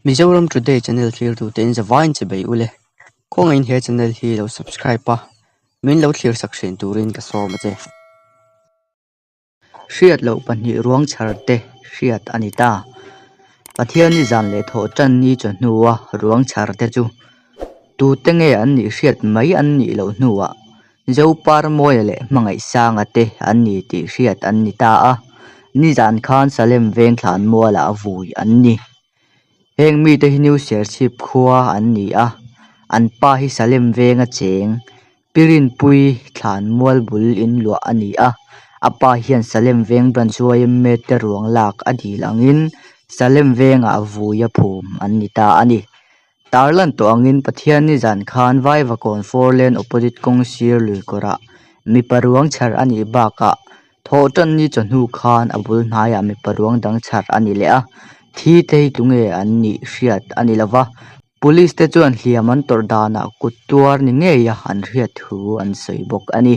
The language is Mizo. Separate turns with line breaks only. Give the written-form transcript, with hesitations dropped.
Mizoram Today channel thlirtute in zavaiin che bei ule. Khawngaihin he channel hi lo subscribe a, min lo thlir sak thin turin ka sawm a che. Hriat loh pahnih ruang chhar te hriat a ni ta. Pathianni zan leh thawh tan ni chawhnua ruang chhar te chu tute nge an nih hriat mai an nih loh hnuah Zoparmawia leh Hmangaihsanga te an ni tih hriat an ni ta a, nizan khan Salem veng thlan mualah vui an ni. Heng mite hi New Serchhip khua an ni a, an pa hi Salem venga cheng Pirinpui thlan mual bul in luah a ni a, a pa hian Salem veng branch yma te ruang lak a dil angin Salem vengah vui a phum an ni ta a ni. Tarlan tawh angin Pathianni zan khan Vaivakawn Four Lane opposite kawng sir lui kawrah mipa ruang chhar a nih bakah Thawhtanni chawhnu khan a bul hnaiah mipa ruang dang chhar a ni leh a, thi te hi tunge an nih hriat a ni lova, Police te chuan hliam an tawrh danah kut tuar ni ngeia an hriat thu an sawi bawk a ni.